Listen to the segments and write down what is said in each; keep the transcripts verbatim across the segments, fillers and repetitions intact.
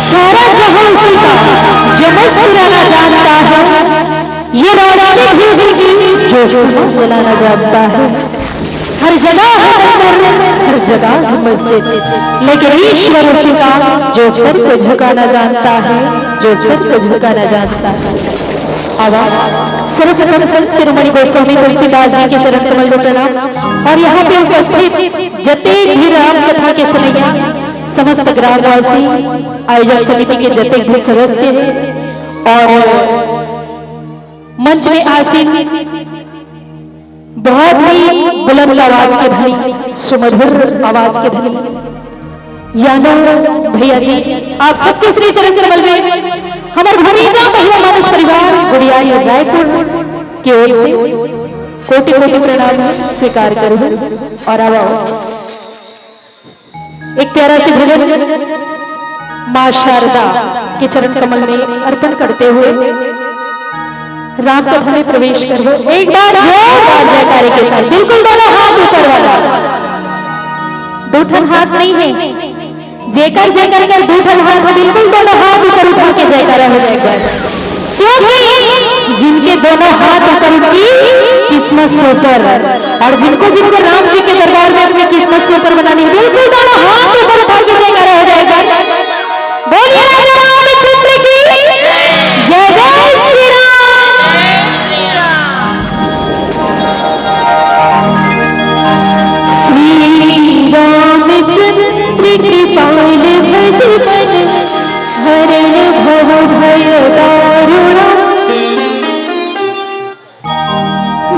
सारा जहां उसी का, जो मुस्कुराना जानता है, ये रोशनी भी उसी की, जो सुबह जलाना जानता है। हर जगह है मंदिर, हर जगह है मस्जिद, लेकिन ईश्वर उसी का, जो सर को झुकाना जानता है, जो सर को झुकाना जानता है। आवा, सर्वप्रथम संत शिरोमणि गोस्वामी तुलसीदास जी के चरण कमल में प्रणाम। और यहाँ पे उपस्थित जतेक भी राम कथा के सुनैया, समस्त ग्रामवासी, आयोजक समिति के जतेक भी सदस्य हैं और मंच में आसीन बहुत ही बुलंद आवाज के धनी, सुमधुर आवाज के धनी यादव भैया जी, आप सबके श्री चरण कमल में हमर भूमिजा महिला मानस परिवार गुड़ियारी रायपुर की ओर से कोटि कोटि प्रणाम स्वीकार करूँ। और अब एक प्यारा सी भजन माँ शारदा के चरण कमल में अर्पण करते हुए राम कथा में प्रवेश करबो। एक बार जोरदार जयकारे के साथ, बिल्कुल दोनों हाथ ऊपर वाला, दू ठन हाथ नहीं है, जेकर जेकर कर दू ठन हाथ है, बिल्कुल दोनों हाथ ऊपर उठा के जयकारा हो जाए एक बार। क्योंकि जिनके दोनों हाथ ऊपर, उनकी किस्मत सुपर। और जिनको जिनको राम जी के दरबार में अपनी किस्मत सुपर बनानी है, बिल्कुल दोनों हाथ ऊपर उठा के जयकारा हो जाए एक बार। बोलिए राजा रामचंद्र की जय, जय श्री राम। श्री रामचंद्र कृपाल भज बन हरण भव भय दारुणा।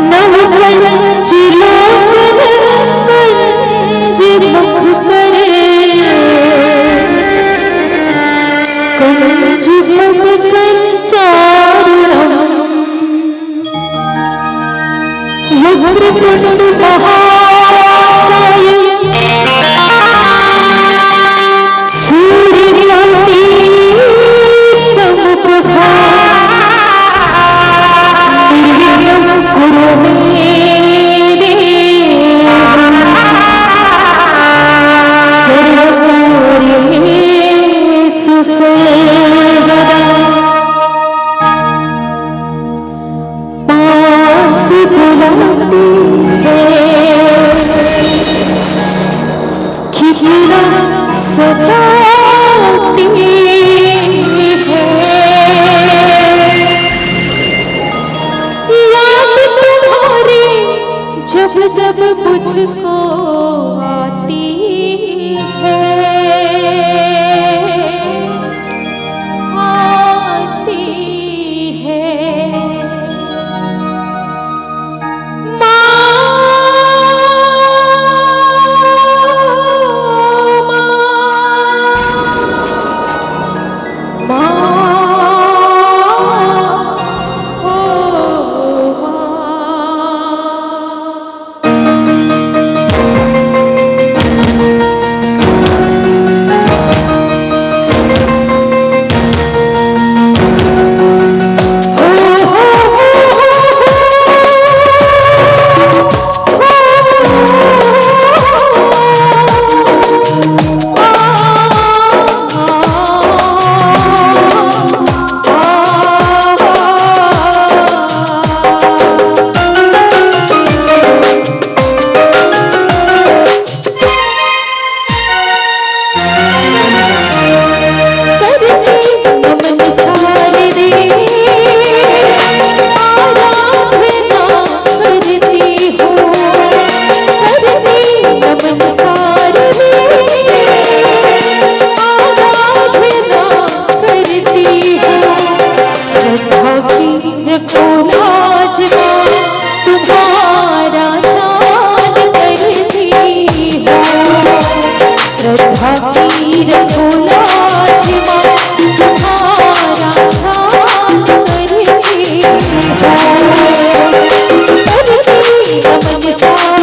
नव कंच लोचन कंज कीड़ा सताती है, याद तुम्हारी जब जब मुझको आती है, आती है। माँ, माँ, माँ, ओ माँ। रखो लाज माँ, तुम्हारा ध्यान करती हूँ। श्रद्धा की रखो लाज माँ, तुम्हारा ध्यान करती हूँ। करती नमन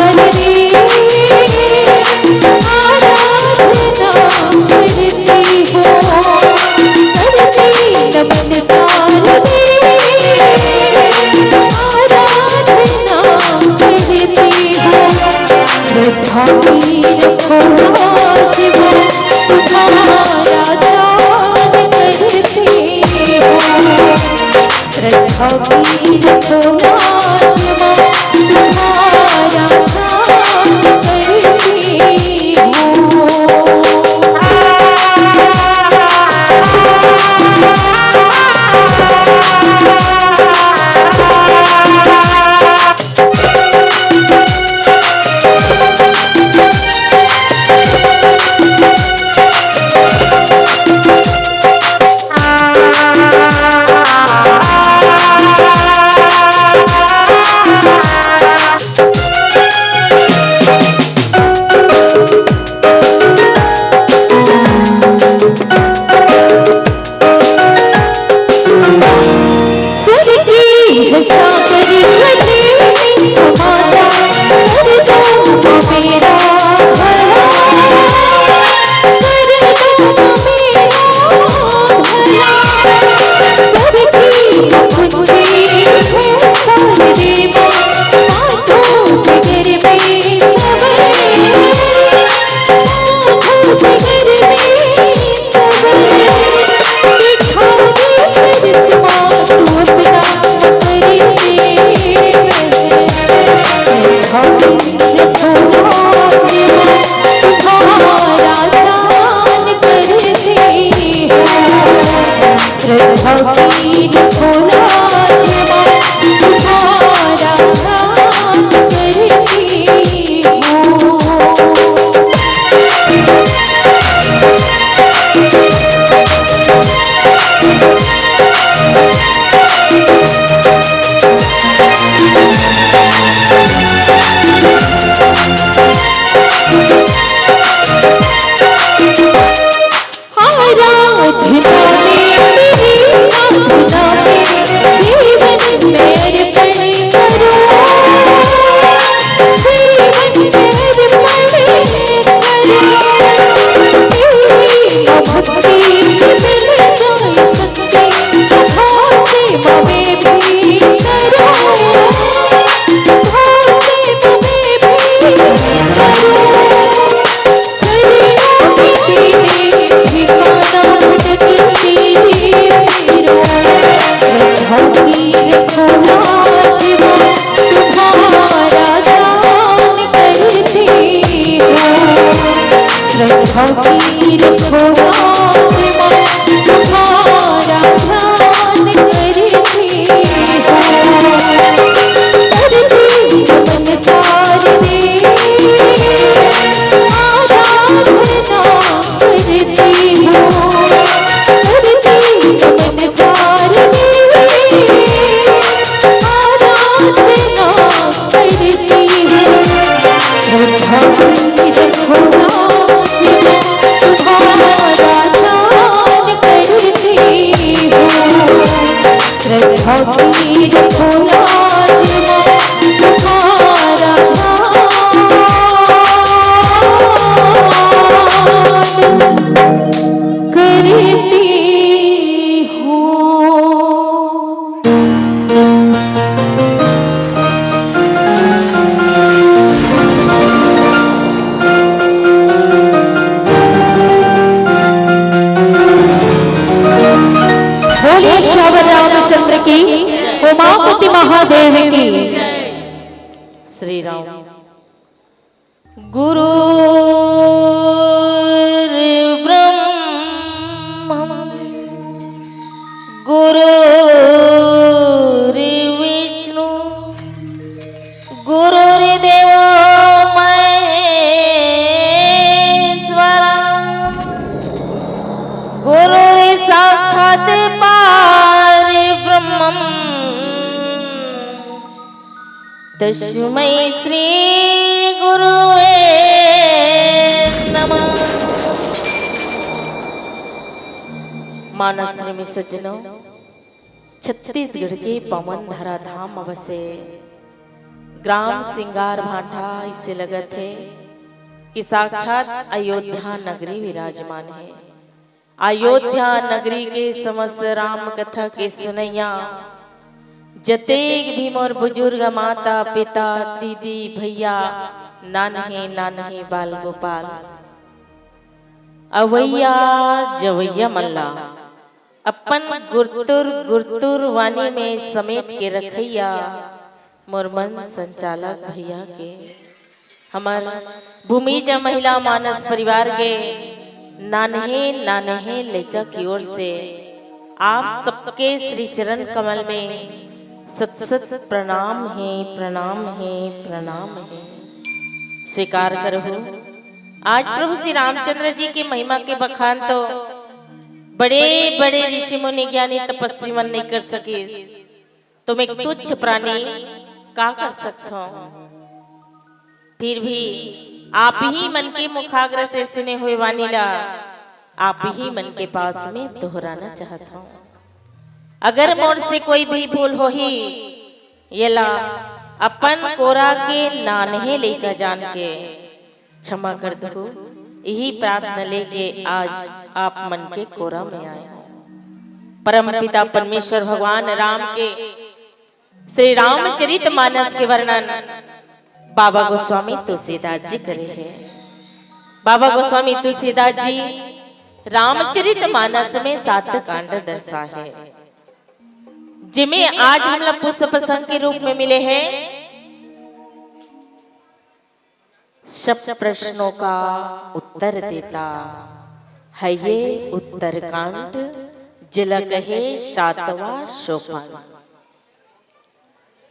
सारदे, आराधना करती हूँ। करती नमन फकीर खोराक मा तुम्हारा ध्यान करती हूँ। करती हूँ मन सार में आराधना करती हूँ। करती हूँ मन सार में आराधना करती हूँ। फकीर खोराक तुम्हारा ध्यान करती हूँ। फकीर खोराक तुम्हारा ध्यान करती हूँ। बोलिए श्यावर रामचंद्र की, उमापति महादेव की। श्री राम। गुरुर्ब्रह्म गुरुर्विष्णु गुरुर्देवो महेश्वरा गुरुर्साक्षात् परब्रह्मम्। तस्मै श्री गुरुवे नमः। मानस प्रेमी सज्जनों, छत्तीसगढ़ के पावन धरा धाम म बसे ग्राम सिंगार भांठा अइसे लगत हे कि साक्षात अयोध्या नगरी विराजमान हे। अयोध्या नगरी के समस्त राम कथा के सुनैया जतेक भी मोर बुजुर्ग माता, पिता, दीदी, भैया, नान्हे नान्हे बाल गोपाल, अवैया जवैया मन ला अपन गुरतुर गुरतुर वाणी में समेट के रखैया मोर मन संचालक भैया के, हमर भूमिजा महिला मानस परिवार के नान्हे नान्हे लइका की ओर से आप सबके श्री चरण कमल में सत सत प्रणाम हे, प्रणाम हे, प्रणाम हे। स्वीकार करहु, आज प्रभु श्री रामचंद्र जी के महिमा के बखान तो बड़े बड़े ऋषि मुनि ज्ञानी तपस्वी मन नहीं कर सके, तो मैं तुच्छ प्राणी का कर सकता हूँ? फिर भी आप ही मन के मुखाग्र से सुने हुए वाणी ला आप ही मन के पास में दोहराना चाहता हूँ। अगर मोर से कोई भी भूल होही, येला अपन कोरा के नान्हे लइका जान के क्षमा कर दहू। यही प्रार्थना लेके आज आप मन के कोरा में आए हूँ। परम पिता परमेश्वर भगवान राम के श्री रामचरित मानस के वर्णन बाबा गोस्वामी तुलसीदास जी करे हे। बाबा गोस्वामी तुलसीदास जी रामचरित मानस में सात कांड दर्शा हे, जिमे आज हमला पुष्प प्रसंग के रूप में मिले हे। सब प्रश्नों का उत्तर देता है ये उत्तरकांड, जिला कहे सातवां सोपान।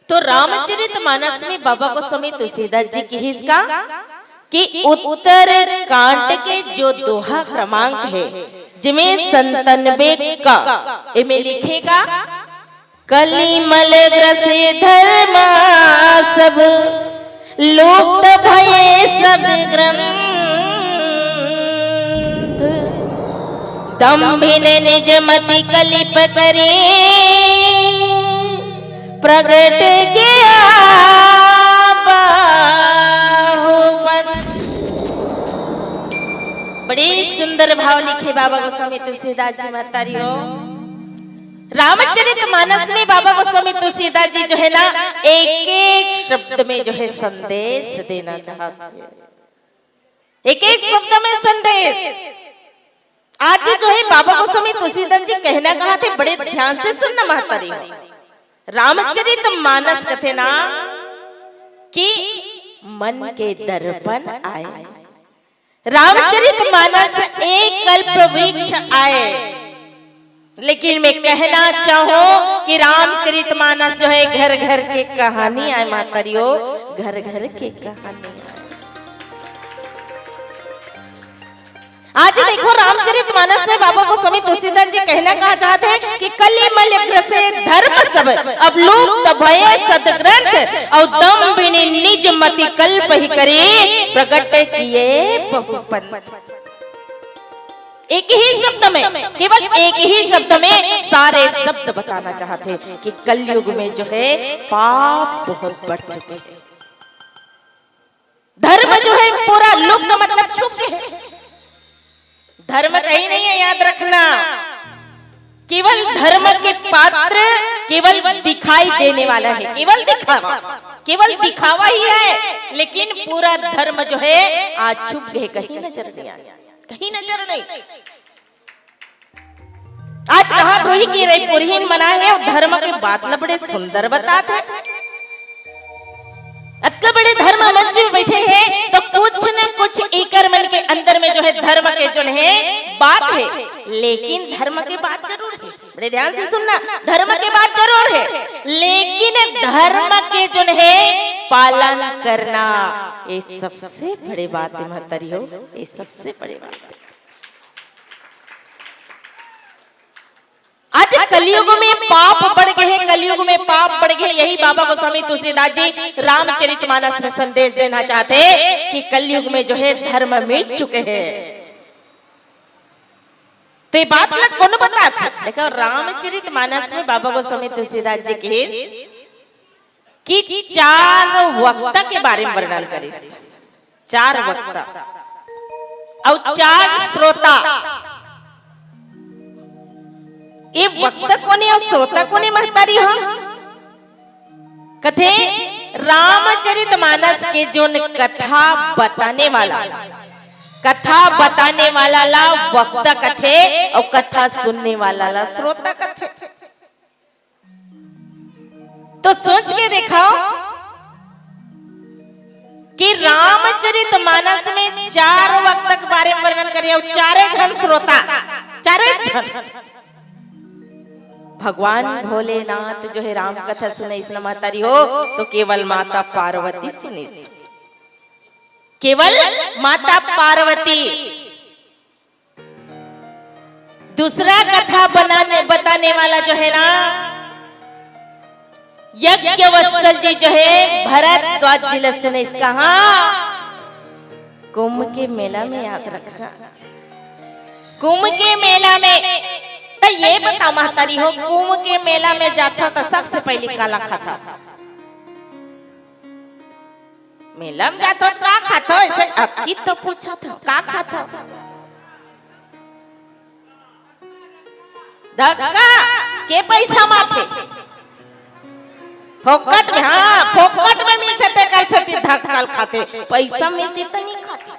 तो रामचरित मानस में बाबा गोस्वामी तुलसीदास जी किहिस का कि उत्तर कांड के जो दोहा क्रमांक हे, जिमे संतानबे क, एमे लिखे का, कलिमल ग्रसे धर्म सब, लुप्त भये सब ग्रंथ। दंभिन निज मति कलिप करी, प्रगट किया बाहुपंथ। बड़े सुंदर भाव लिखे बाबा गोस्वामी तुलसीदास जी महतारी हो। रामचरित मानस में बाबा गोस्वामी तुलसीदास जी जो है ना, एक एक शब्द में जो है संदेश देना चाहते हैं, एक एक शब्द में संदेश। आज जो है बाबा गोस्वामी तुलसीदास जी कहना कहा थे, बड़े ध्यान से सुनना महतारी हो। रामचरित मानस कथे ना कि मन के दर्पण आए, रामचरित मानस एक कल्प वृक्ष आय, लेकिन मैं कहना चाहूं कि रामचरित मानस जो है, घर घर के कहानी आय, मातरियो, घर घर के कहानी आय। आज देखो, रामचरित मानस में बाबा गोस्वामी तुलसीदास जी कहना का चाहत हे कि कलि मल ग्रसे धर्म सब, अब लुप्त भये सदग्रंथ, अउ दम्भिनि निज मति कल्प ही करे, प्रगट किए बहु पंथ। एक ही शब्द में, केवल एक ही शब्द में सारे शब्द बताना चाहत हे कि कलयुग में जो है, पाप बहुत बढ़ चुके हैं। धर्म जो है, पूरा लुप्त, मतलब छुप गए। धर्म कहीं नहीं है, याद रखना। केवल धर्म के पात्र केवल दिखाई देने वाला है, केवल दिखावा, केवल दिखावा ही है, लेकिन पूरा धर्म जो है, आज छुप गए, कहीं नजर नहीं आया, कहीं नजर नहीं। आज कहात होही कि रे पुरहिन मन आए हे अउ धर्म के बात ल बड़े सुंदर बतात हे। अतका बड़े धर्म मंच में बैठे हे, तो कुछ न कुछ एकर मन के अंदर में जो है, धर्म के जोन हे, बात हे, लेकिन धर्म के बात जरूर हे। बड़े ध्यान से सुनना, धर्म के बात जरूर हे, लेकिन धर्म के जोन हे, पालन करना, ये सबसे बड़े बात हे, महतारी हो, ये सबसे बड़े बात हे। आज कलयुग में पाप बढ़ गए हे, कलयुग में पाप बढ़ गए हे। यही बाबा गोस्वामी तुलसीदास जी रामचरित मानस में संदेश देना चाहत हे कि कलयुग में जो है, धर्म मिट चुके हे। तो ये बात ला कोन बतात हे? देखो, रामचरित मानस में बाबा गोस्वामी तुलसीदास जी कहिस कि चार वक्ता के बारे में वर्णन करिस। चार वक्ता अउ चार श्रोता। ये वक्ता कोन हे अउ श्रोता कोन हे, महतारी हो? कथे, रामचरित मानस के जोन कथा बताने वाला, कथा बताने वाला ला वक्ता कथे अउ कथा सुनने वाला ला श्रोता कथे। तो सोच के देखव कि रामचरित मानस में चार वक्ता के बारे में वर्णन करे अउ चारे झन श्रोता, चारे झन। भगवान भोलेनाथ जो है, राम कथा सुनइस न, महतारी हो, तो केवल माता पार्वती सुनइस, केवल माता पार्वती। दूसरा कथा बनाने, बताने वाला जो है ना, यज्ञवत्सल जी जो है, भरद्वाज जी ल सुनइस। कहां? कुंभ के मेला में, याद रखना, कुंभ के मेला में। त ये बता, महतारी हो, कुंभ के मेला में जाथव त सबसे पहली काला खाथव? मेला में जाथव त का खाथव? ऐसे अतकी तो पूछत हव, का खाथव? धक्का के पैसा माथे? फोकट में, हां, फोकट में मिलथे, तेकर सेती धक्का ल खाथे। पैसा मिलती त नहीं खाथे।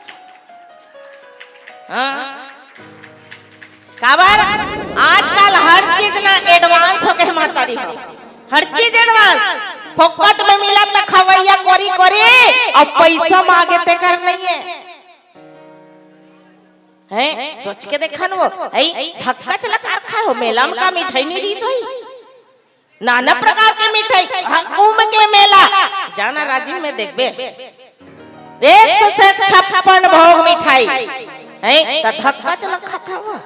हां। काबर? आजकल हर चीज ना advance हो गए, महतारी हो। हर चीज advance। फोकट में मिलत त खवैया कोरी कोरी, अउ पैसा मांगे तेकर नहीं हे। हैं? सोच के देखन वो, हैं? धक्का चला कार खाए हो, मेला में का मिठाई नहीं रहिस होही? नाना प्रकार के मिठाई, हां, कुंभ के मेला। जाना राजिम में देखबे, एक सौ से छप्पन भोग मिठाई, हैं? त धक्का चला खाता हुआ।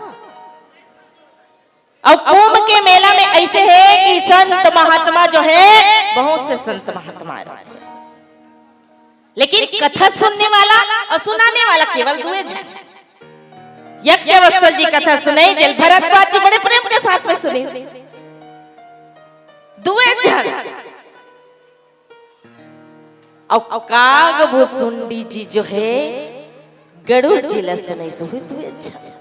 अउ कुंभ के मेला में ऐसे हे कि संत महात्मा जो हे, बहुत से संत महात्मा रहथे, लेकिन कथा सुनने वाला अउ सुनाने वाला केवल दुए झन। यज्ञवत्सल जी कथा सुनइस, जेल भरद्वाज जी बड़े प्रेम के साथ में सुनइस, दुए झन। अउ कागभुसुंडी जी जो हे, गरुड़ जी ल सुनइस, ओहू दुए झन।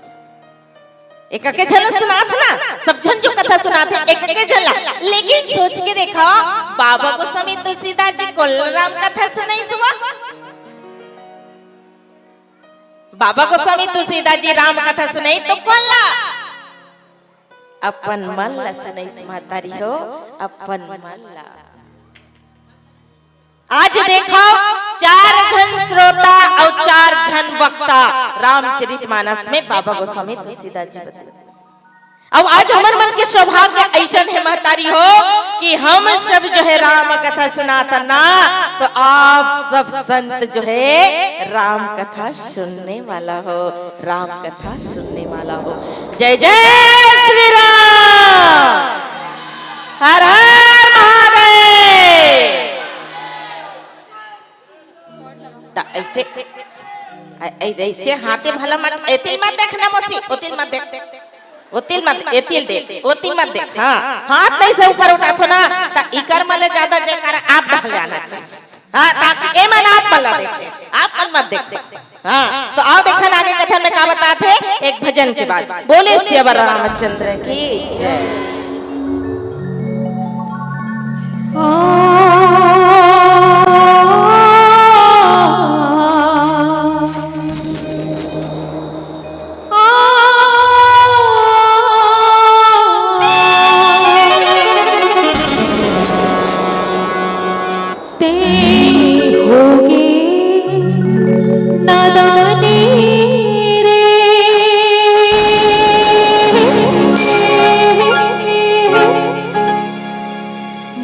एक के झन सुनात ना, सब झन जो कथा सुनात हे, एक के झन ला। लेकिन सोच के देखव, बाबा गोस्वामी तुलसीदास जी कोन ल राम कथा सुनइस हुआ? बाबा गोस्वामी तुलसीदास जी राम कथा सुनइस त कोन ला? अपन मन ला सुनइस, महतारी हो, अपन मन ला। आज देखव, चार झन श्रोता अउ चार झन वक्ता रामचरित मानस में बाबा गोस्वामी तुलसीदास जी बताए। अब आज हमर मन के सौभाग्य अइसन हे महतारी हो कि हम सब जो है राम कथा सुनात हन ना, तो आप सब संत जो है राम कथा सुनने वाला हो, राम कथा सुनने वाला हो। जय जय श्री राम, हर हर महादेव। त ऐसे, ऐ-, ऐ-, ऐसे हाथे भला मत, एतिल मत देख ना मौसी, ओतिल मत देख, ओतिल मत, एतिल देख, ओतिल मत देख। हाँ, हाथ ऐसे ऊपर उठाथो ना, त इकर मले ज्यादा जयकारा आप ढंग ले आना चाहिए। हाँ, ताकि ए मन आप मन ला देखे, आप मन मत देखे। हाँ, तो आओ देखन आगे कथा में का बतात हे एक भजन के बाद। बोले सियावर रामचंद्र की जय। ते होगे नादानी रे,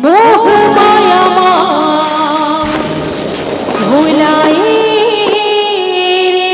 मोह माया मा भुलाए रे।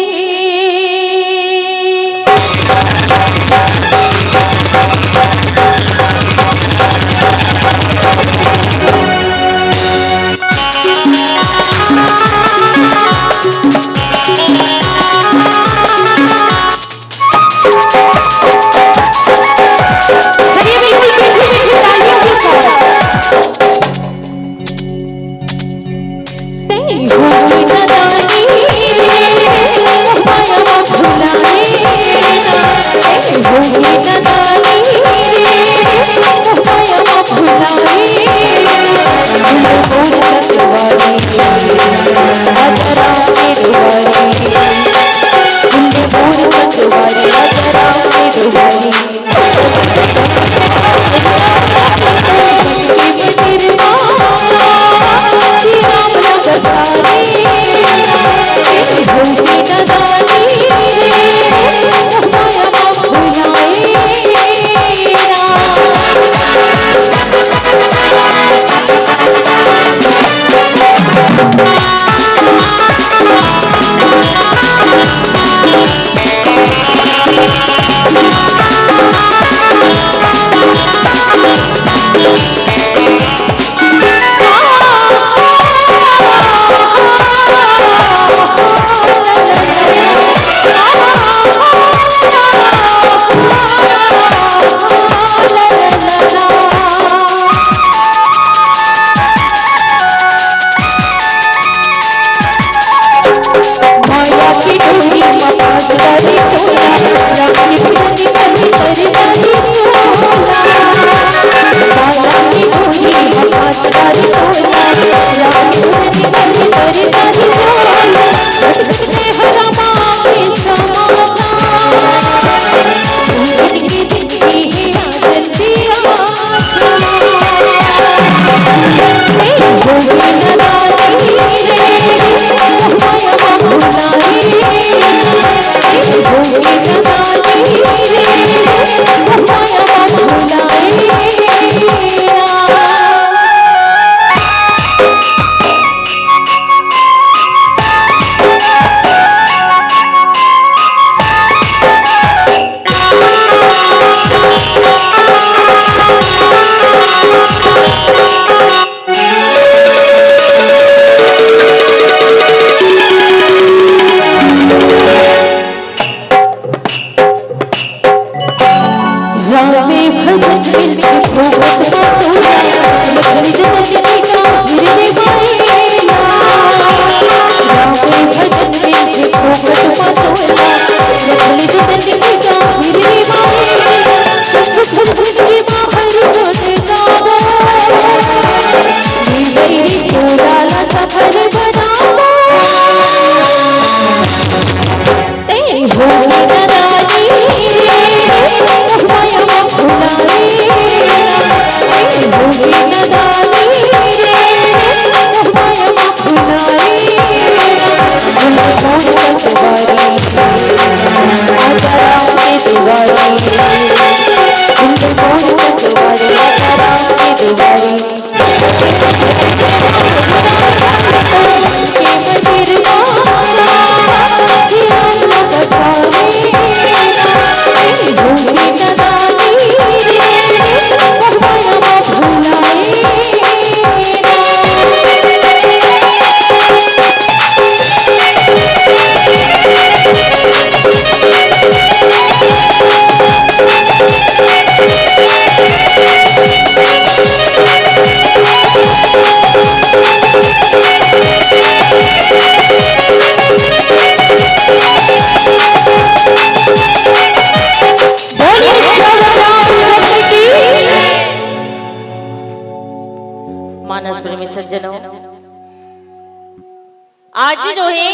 आज जो हे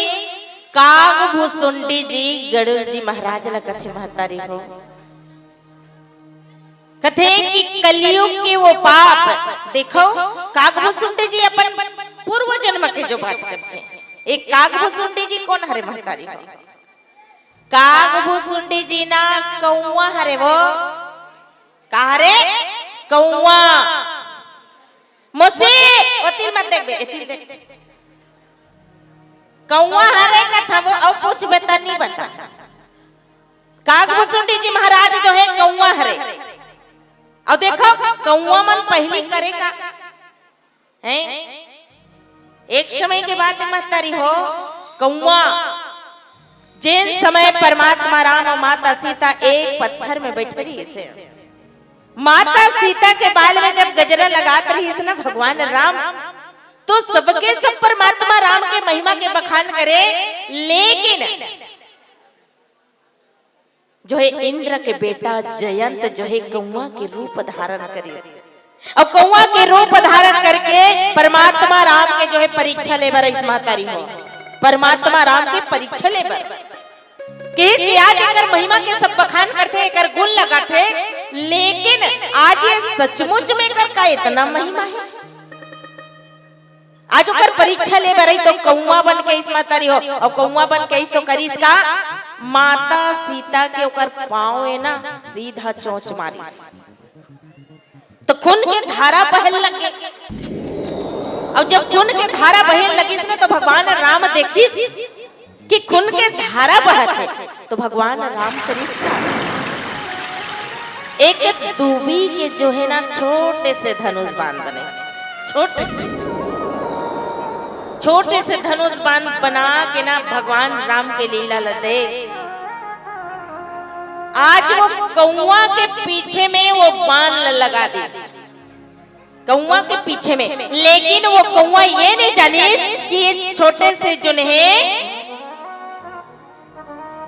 काग भुसुंडी जी गड़ुल जी महाराज ल कथे महतारी हो, कथे कि कलयुग के वो पाप। देखो, काग भुसुंडी जी अपन पूर्व जन्म के जो बात करथे, एक काग भुसुंडी जी कोन हरे महतारी हो? काग भुसुंडी जी ना कौवा हरे वो। का हरे? कौवा। मोसे, ओती मत देखबे, एती देख। कौवा हरे कथा वो, अउ कुछ बता नहीं बता। काग भुसुंडी जी महाराज जो हे कौवा हरे। अउ देखो, कौवा मन पहिली करे का? हैं? एक समय के बात महतारी हो, कौवा, जेन समय परमात्मा राम अउ माता सीता एक पत्थर में बइठे रहिस हे, माता सीता के बाल में जब गजरा लगात रहिस ना भगवान राम, तो सबके सब परमात्मा राम के महिमा के बखान करे, लेकिन जो हे इंद्र के बेटा जयंत जो हे कौवा के रूप धारण करिस। अउ कौवा के रूप धारण करके परमात्मा राम के जो हे परीक्षा ले बर अइस महतारी हो, परमात्मा राम के परीक्षा ले बर। के, के आज एकर महिमा के सब बखान करथे, एकर गुण लगाथे, लेकिन आज ये सचमुच में एकर का इतना महिमा हे? आज ओकर परीक्षा ले बर अइस तो कौवा बन के अइस महतारी हो, अउ कौवा बन के अइस तो करिस का? माता सीता के ओकर पाँव ए ना सीधा चोंच मारिस, तो खून के धारा बहन लगे। अउ जब खून के धारा बहन लगिस ना, तो भगवान राम देखिस कि खून के धारा बहत हे, तो भगवान राम करिस का? एक दुबी के जो हे ना छोटे से धनुष बाण बने, छोटे से, छोटे से धनुष बाण बना के ना भगवान राम के लीला ल देख। आज वो कौवा के पीछे में वो बाण ल लगा दिस, कौवा के पीछे में। लेकिन वो कौवा ये नहीं जानिस कि ये छोटे से जो हे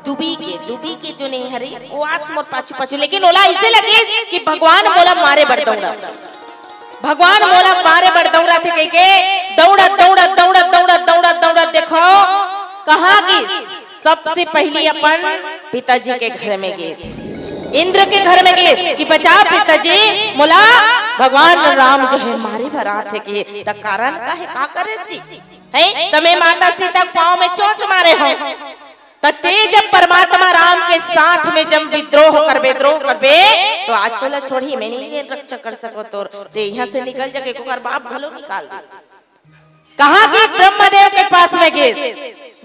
दुबी के, दुबी के जो नहीं हरे, वो आत मोर पाछू पाछू, लेकिन ओला अइसे लगे कि भगवान मोला मारे बर दौड़त, भगवान मोला मारे बर दौड़त हे कहिके दौड़त, दौड़त, दौड़त, दौड़त, दौड़त, दौड़त, देखो कहाँ गिस? सबसे पहिली अपन पिताजी के घर में गिस, इंद्र के घर में गिस कि बचा पिताजी, मोला भगवान राम जो हे मारे बर आत हे कि त कारण का हे, का करे जी? हे, त मैं माता सीता के पाँव में चोंच मारे हों। त तें जब परमात्मा राम के साथ में जब विद्रोह करबे, द्रोह करबे, तो आज तोला छोड़ही, मैं नहीं रक्षा कर सकों तोर। तें इहाँ से निकल जा कहिके ओकर बाप घलो निकाल दे। कहाँ गिस? ब्रह्मदेव के पास में गिस,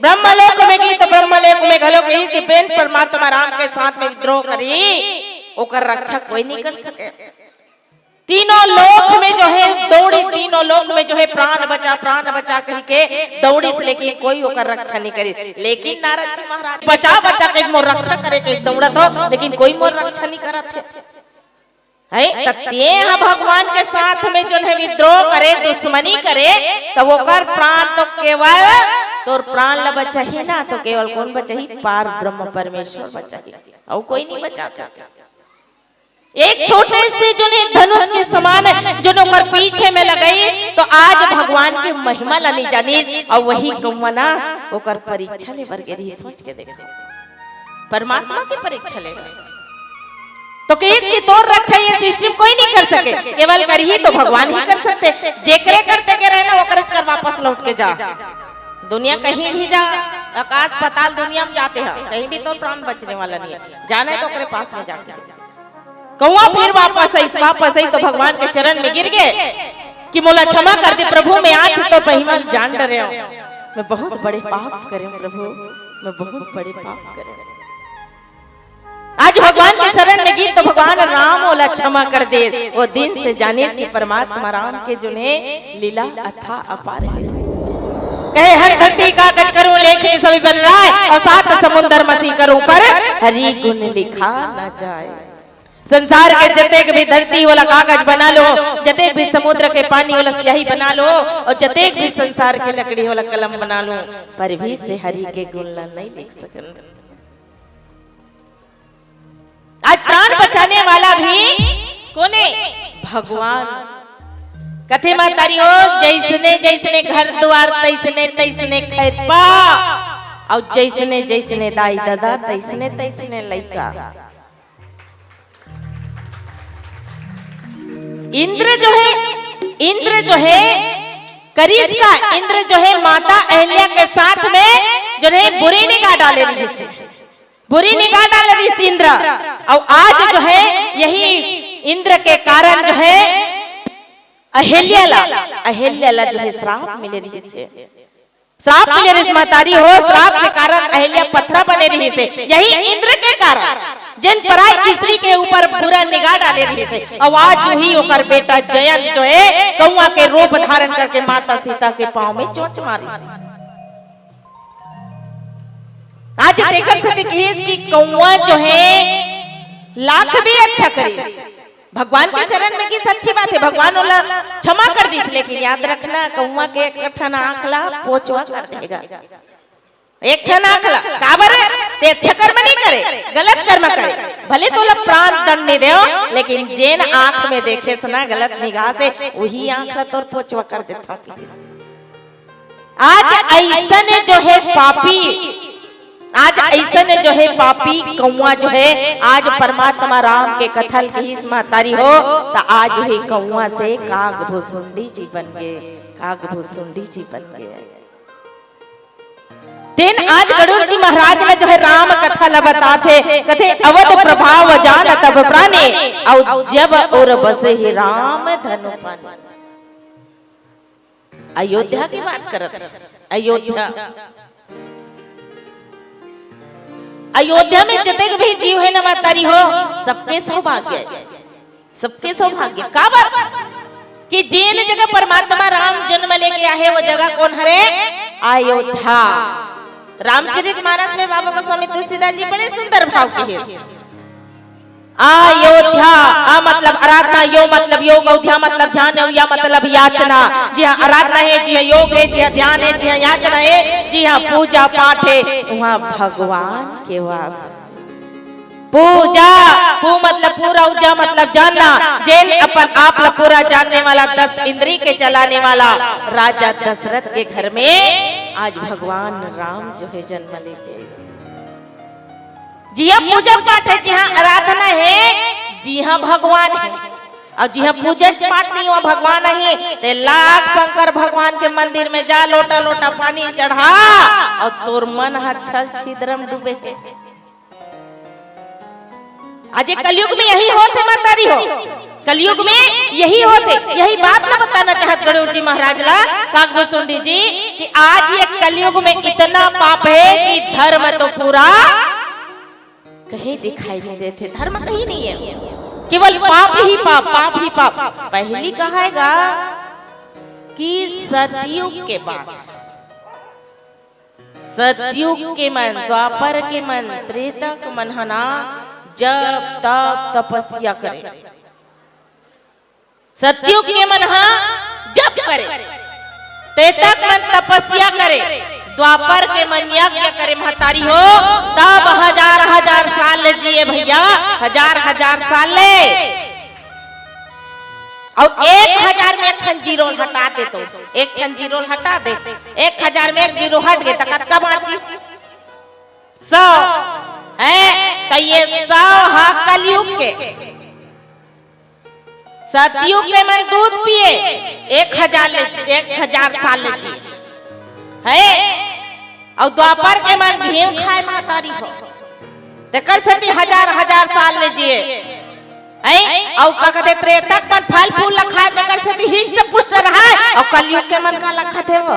ब्रह्मलोक में गिस, तो ब्रह्मलोक में घलो कहिस कि बेन परमात्मा राम के साथ में विद्रोह करही, ओकर रक्षा कोई नहीं कर सके। तीनों लोक में जो हे दौड़ी, तीनों लोक में जो हे प्राण बचा, प्राण बचा कहिके दौड़िस, लेकिन कोई ओकर रक्षा नहीं करिस। लेकिन नारद जी महाराज बचा, बचा के मोर रक्षा करे के दौड़त हों, लेकिन कोई मोर रक्षा नहीं करत हे। हे, त तें ह भगवान के साथ में जो हे विद्रोह करे, दुश्मनी करे, त ओकर प्राण तो केवल तोर प्राण ल बचाही ना, तो केवल कोन बचाही? पार ब्रह्म परमेश्वर बचाही, अउ कोई नहीं बचा सके। एक छोटे से जो हे धनुष के समान जो हे ओकर पीछे में लगाइस, तो आज भगवान के महिमा ला नहीं जानिस, अउ वही कौवा ना ओकर परीक्षा ले बर गे रहिस, सोच के देखो, परमात्मा के परीक्षा ले बर। तो कहिस कि तोर रक्षा ये सृष्टि में कोई नहीं कर सके, केवल करही तो भगवान ही कर सकथे। जेकरे करते के रहे ना, ओकरे कर वापस लौट के जा। दुनिया कहीं भी जा, आकाश पाताल दुनिया में जाते हैं, कहीं भी तोर प्राण बचने वाला नहीं हे। जाना हे तो ओकरे पास में जाके। कौवा फिर वापस आइस, वापस आइस तो भगवान के चरण में गिर गे कि मोला क्षमा कर दे प्रभु, मैं आज तोर महिमा ल जान डरे हों, मैं बहुत बड़े पाप करे हों प्रभु, मैं बहुत बड़े पाप करे हों। आज भगवान के शरण में गिस तो भगवान राम ओला क्षमा कर देस। वो दिन से जानिस कि परमात्मा राम के जो हे लीला अथाह अपार हे। कहे हर धरती कागज करूं लेखनी सभी बन राय, अउ सात समुंदर मसी करूं पर हरि गुण लिखा न जाय। संसार के जतेक भी धरती वाला कागज बना लो, जतेक भी समुद्र के पानी वाला स्याही बना लो, अउ जतेक भी संसार के लकड़ी वाला कलम बना लो, पर भी से हरि के गुण ला नहीं लिख सकन। आज प्राण बचाने वाला भी कोने? भगवान। कथे महतारी हो, जैसने जैसने घर दुआर तैसने तैसने खैरपा, अउ जैसने जैसने दाई ददा तैसने तैसने लइका। इंद्र जो है, इंद्र जो है, करिस का इंद्र जो है माता अहिल्या के साथ में जो है बुरी निगाह डाले रहिस हे, बुरी निगाह डाले रहिस इंद्र। अउ आज जो है यही इंद्र के कारण जो है अहिल्या ला, अहिल्या ला जो है श्राप मिले रहिस हे। श्राप मिले रहिस महतारी हो, श्राप के कारण अहिल्या पथरा बने रहिस हे। यही इंद्र के कारण, जेन पराई स्त्री के ऊपर बुरा निगाह डाले रहिस हे, अउ आज वही ओकर बेटा जयंत जो है कौआ के रूप धारण करके माता सीता के पाँव में चोंच मारिस। आज तेकर सेती किहिस कि कौआ जो है लाख भी अच्छा करिस, भगवान के चरण में गिस, अच्छी बात है, भगवान ओला क्षमा कर दिस, लेकिन याद रखना, कौआ के एक ठन आँख ला पोचवा कर देगा। एक ठन आँख ला, काबर? ते अच्छा कर्म नहीं करे, गलत कर्म करे। भले तोला प्राण दंड नहीं देव, लेकिन जेन आँख में देखे से ना गलत निगाह से, वही आँख ला तोर पोचवा कर देता हूँ। आज ऐसन जो है पापी, आज ऐसन जो है पापी कौआ जो है, आज परमात्मा राम के कथा ल कहिस महतारी हो, त आज वही कौआ से काग भुसुंडी जी बन गे, काग भुसुंडी जी बन गे। तेन आज गरुड़ जी महाराज ल जो है राम कथा ल बताथे, कथे, "अवध प्रभाव जान तब प्राणी, अउ जब उर बसे ही राम धनु पानी।" अयोध्या के बात करत हे, अयोध्या। अयोध्या में जतेक भी जीव हे ना महतारी हो, सबके सौभाग्य हे, सबके सौभाग्य। काबर? कि जेन जगह परमात्मा राम जन्म लेके आहे, वो जगह कोन हरे? अयोध्या। रामचरित मानस में बाबा गोस्वामी तुलसीदास जी बड़े सुंदर भाव कहे। अयोध्या, अ मतलब आराधना, यो मतलब योग, अउ ध्या मतलब ध्यान, अउ या मतलब याचना। जिहाँ आराधना हे, जिहाँ योग हे, जिहाँ ध्यान हे, जिहाँ याचना हे, जिहाँ पूजा पाठ हे, उहाँ भगवान के वास। पूजा, पू मतलब पूरा, अउ जा मतलब जानना, जेन अपन आप ला पूरा जानने वाला, दस इंद्री के चलाने वाला राजा दशरथ के घर में आज भगवान राम जो है जन्म लेके जिहाँ पूजा पाठ हे, जिहाँ आराधना हे, जिहाँ भगवान हे, अउ जिहाँ पूजा पाठ नहीं, उहाँ भगवान नहीं, ते लाख शंकर भगवान के मंदिर में जा, लोटा लोटा पानी चढ़ा, अउ तोर मन ह छल छिद्र म डूबे हे। आज ये कलयुग में यही होत हे महतारी हो, कलयुग में यही होत हे। यही बात ला बताना चाहत गरुड़ जी महाराज ला, काग भुसुंडी जी, कि आज ये कलयुग में इतना पाप हे कि धर्म तो पूरा कहीं दिखाई नहीं देथे, धर्म कहीं नहीं हे, केवल पाप ही पाप, पाप ही पाप। पहली कहायेगा कि सतयुग के बाद, सतयुग के मन, द्वापर के मन, त्रेता के मन ह ना जप, तप, तपस्या करे। सतयुग के मन ह जप करे, त्रेता के मन तपस्या करे, द्वापर के मन यज्ञ करे महतारी हो, तब हजार हजार साल जिए भैया, हजार हजार साल ले। अउ एक हजार में एक ठन जीरो हटा दे तो, एक ठन जीरो हटा दे, एक हजार में एक जीरो हट गे त कतका बाँचिस? सौ। हे, त ये सौ ह कलयुग के। सतयुग के मन दूध पिए, एक हजार ले, एक हजार साल ले जिए। हे, अउ द्वापर के मन भीम खाए महतारी हो, तेकर सेती हजार हजार साल ले जिए। हे, अउ का कथे, त्रेता के मन फल फूल ला खाए, तेकर सेती हिष्ट पुष्ट रहाए, अउ कलयुग के मन काला खाथे वो?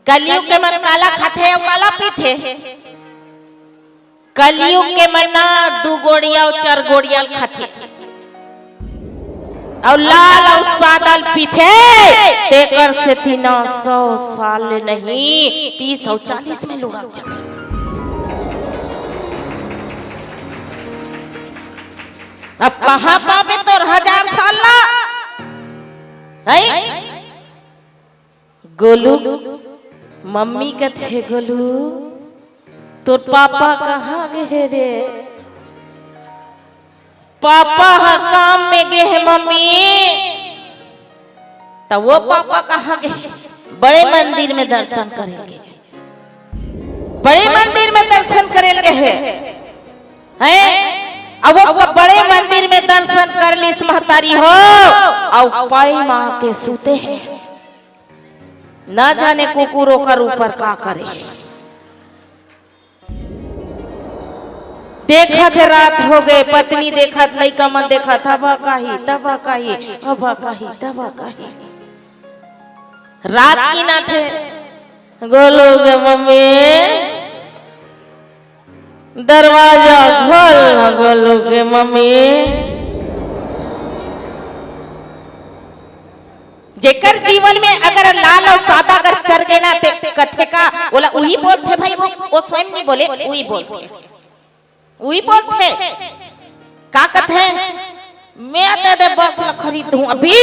कलयुग के मन काला खाथे अउ काला पीथे? कलयुग के मन ना दू गोड़िया अउ चार गोड़िया खाथे अउ लाल अउ सादा ल पीथे, तेकर सेती ना सौ साल ले नहीं, तीस अउ चालीस में लुढ़क जाथे। अब कहाँ पाबे तोर हजार साल ला? हैं? गोलू, मम्मी कथे, "गोलू, तोर पापा कहाँ गे हे रे?" पापा ह काम में गे हे मम्मी। त वो पापा कहाँ गे? बड़े मंदिर में दर्शन करे गे। बड़े मंदिर में दर्शन करे गे हे। हैं? अब वो बड़े मंदिर में दर्शन कर लिस महतारी हो, अउ पाई माँ के सुते हे। ना जाने कुकुर ओकर ऊपर का करे हे। देखत हे रात हो गे, पत्नी देखत, लइका मन देखत, हवा काही, तवा काही, हवा काही, तवा काही। रात गिनत हे, गोलू के मम्मी, दरवाजा खोल ना, गोलू के मम्मी। जेकर जीवन में अगर लाल अउ सादा अगर चढ़ गे ना, ते कथे का, ओला उही बोलथे भाई, वो, वो स्वयं नहीं बोले, उही बोलथे, उही बोलथे। का कथे? मैं ते दे बस ला खरीद दूं अभी,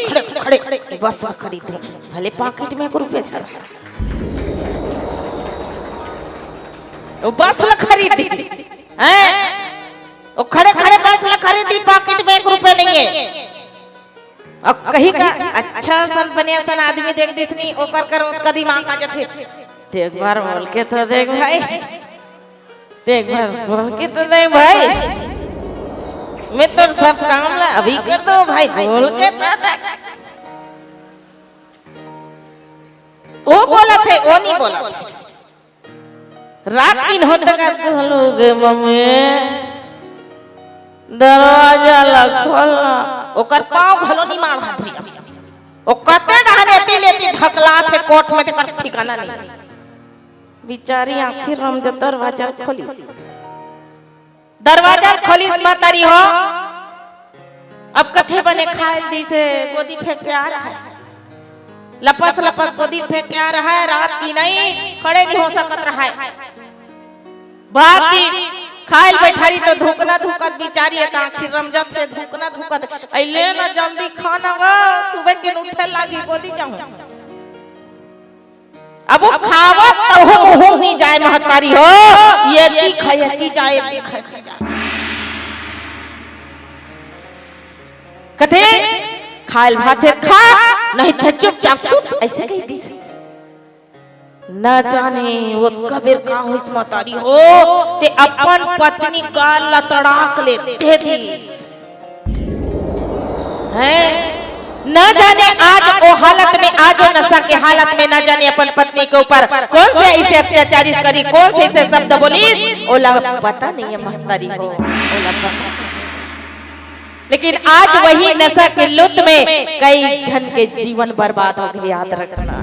खड़े, खड़े, बस ला खरीद दूं, भले पाकिट में एक रुपया झन हे। वो बस ला खरीद दी, हैं? वो खड़े, खड़े बस ला खरीद दी, पाकिट में एक रुपया नहीं हे। अब कही का अच्छा सन, बढ़िया सन आदमी देख दिस नी, ओकर कर ओतका दिमाग आ जथे। ते एक बार बोल के तो देख भाई, ते एक बार बोल के तो देख भाई, मैं तो सब काम ला अभी कर दो भाई, बोल के तो देख। वो बोलथे, वो नहीं बोलथे। रात दिन होत का, "गोलू के मम्मी, दरवाजा ला खोल ना।" ओकर पाँव घलो नहीं मारत भैया। वो कते डहन एती लेती ढकलाथे कोठ में, तेकर ठिकाना नहीं। बिचारी आखिर हम जब दरवाजा खोलिस, दरवाजा खोलिस महतारी हो। अब कथे बने खाए ल दिसे, गोदी फेंक के आ रहा है, लपस लपस गोदी फेंक के आ रहा है। रात की नहीं, खड़े नहीं हो सकत रहा है। बात की खाए ल बैठारी तो धुकना धुकत बिचारी एक आँखी रमजत हे, धुकना धुकत। "अइले ना जल्दी खाना वो, सुबह के उठे लागी, गोदी जाऊं।" अब वो खावत तहु मुँह नहीं जाए महतारी हो, ये ती खाए ती जाए, ती खाए ती जाए। कथे, "खाए ल भात हे त खा, नहीं तो चुपचाप सुत," ऐसे कही दिस। ना जाने वो कबेर का होइस महतारी हो, ते अपन पत्नी गाल ला तड़ाक ले दे दिस। हैं? ना जाने आज वो हालत में, आज वो नशा के हालत में ना जाने अपन पत्नी के ऊपर कौन से ऐसे अत्याचार करी, कौन से ऐसे शब्द बोली, ओला पता नहीं है महतारी हो, ओला पता नहीं। लेकिन आज वही नशा के लुत में कई घन के जीवन बर्बाद हो गए, याद रखना।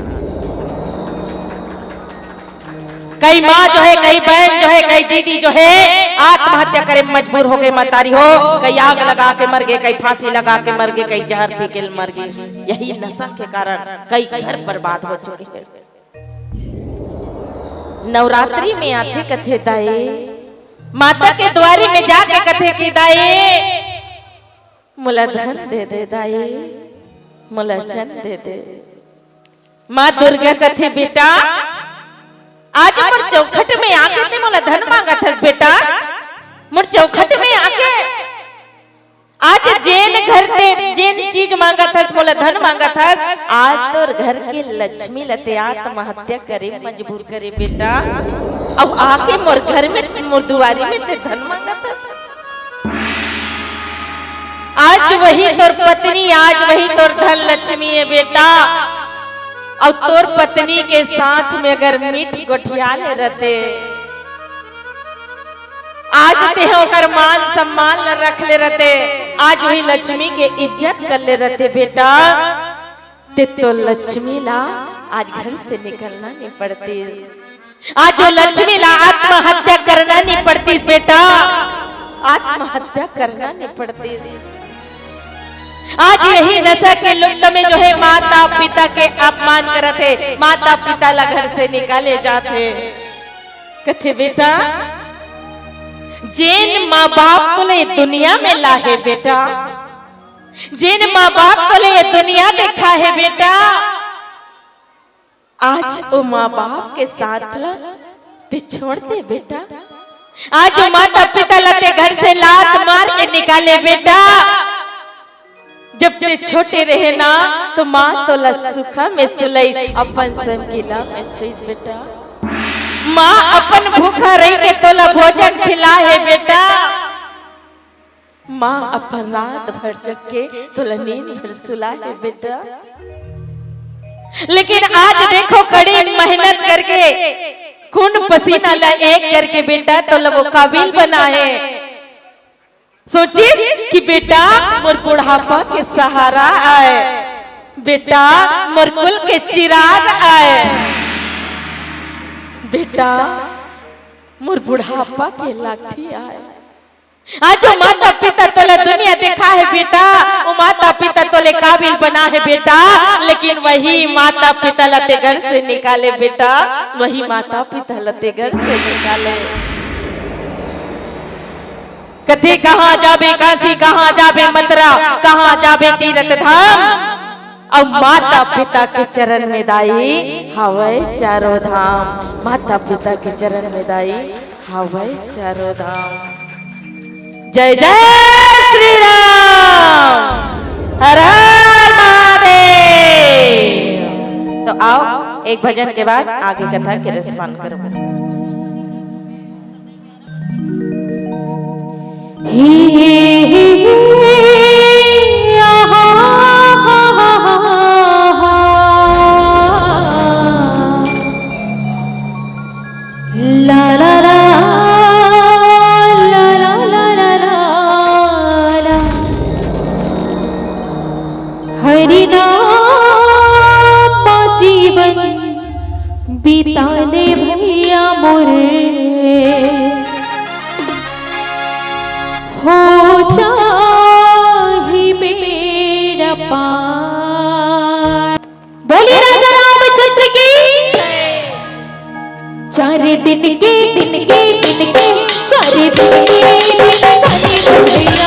कई माँ जो है, कई बहन जो है, कई दीदी जो है, आत्महत्या करे मजबूर हो गए महतारी हो। कई आग लगा के मर गए, कई फांसी लगा के मर गए, कई जहर पी के मर गए। यही नशा के कारण कई घर बर्बाद हो चुके हैं। नवरात्रि में आथे कथे दाई, माता के द्वारी में जाके कथे कि दाई, मोला धन दे दे दाई, मोला चन दे दे। माँ दुर्गा कथे, "बेटा, आज मोर चौखट में आके ते मोला धन मांगत हस बेटा, मोर चौखट में आके आज जेन घर ते जेन चीज मांगत हस, मोला धन मांगत हस, आज तोर घर के लक्ष्मी ल ते आत्महत्या करे मजबूर करे बेटा, अब आके मोर घर में, मोर दुआरी में ते धन मांगत हस।" आज वही तोर पत्नी, आज वही तोर धन लक्ष्मी है बेटा। अउ तोर पत्नी के साथ में अगर मीठ गोठिया ले रहते, आज तेह ओकर मान सम्मान ल रख ले रहते, आज वही लक्ष्मी के इज्जत कर ले रहते बेटा, ते तो लक्ष्मी ला आज घर से निकलना नहीं पड़ती। आज वो लक्ष्मी ला आत्महत्या करना नहीं पड़ती बेटा, आत्महत्या करना नहीं पड़ती। आज यही नशा के लुट में जो है माता पिता के अपमान करत हे, माता पिता ला घर से निकाले जात हे। कथे बेटा, जेन माँ बाप तोले दुनिया में लाहे बेटा, जेन माँ बाप तोले दुनिया देखा है बेटा, आज ओ माँ बाप के साथ ला ते छोड़ दे बेटा, आज वो माता पिता ला ते घर से लात मार के निकाले बेटा। जब ते छोटे रहे ना, तो माँ तोला सुखा में सुलई, अपन संगीला में सुई बेटा। माँ अपन भूखा रही के तोला भोजन खिला हे बेटा। माँ अपन रात भर जग के तोला नींद भर सुला हे बेटा। लेकिन आज देखो, कड़ी मेहनत करके, खून पसीना ला एक करके बेटा तोला वो काबिल बना हे। सोचिस कि बेटा मोर बुढ़ापा के सहारा आय, बेटा मोर कुल के चिराग आय, बेटा मोर बुढ़ापा के लाठी आय। आज वो माता पिता तोला दुनिया देखा हे बेटा, वो माता पिता तोले काबिल बना हे बेटा, लेकिन वही माता पिता ला ते घर से निकाले बेटा, वही माता पिता ला ते घर से निकाले। कथे कहाँ जाबे काशी, कहाँ जाबे मथुरा, कहाँ जाबे तीरथ धाम। अब माता पिता के चरण में दाई हवय चारों धाम, माता पिता के चरण में दाई हवय चारों धाम। जय जय श्री राम, हर हर महादेव। तो आओ, एक भजन के बाद आगे कथा के रसपान करो। हरि नाम मा जीवन बिता ले भैया मोर, हो जाही बेड़ा पार। बोलिए राजा रामचंद्र की। चार दिन के, दिन के, दिन के, चार दिन के, दिन के, भैया,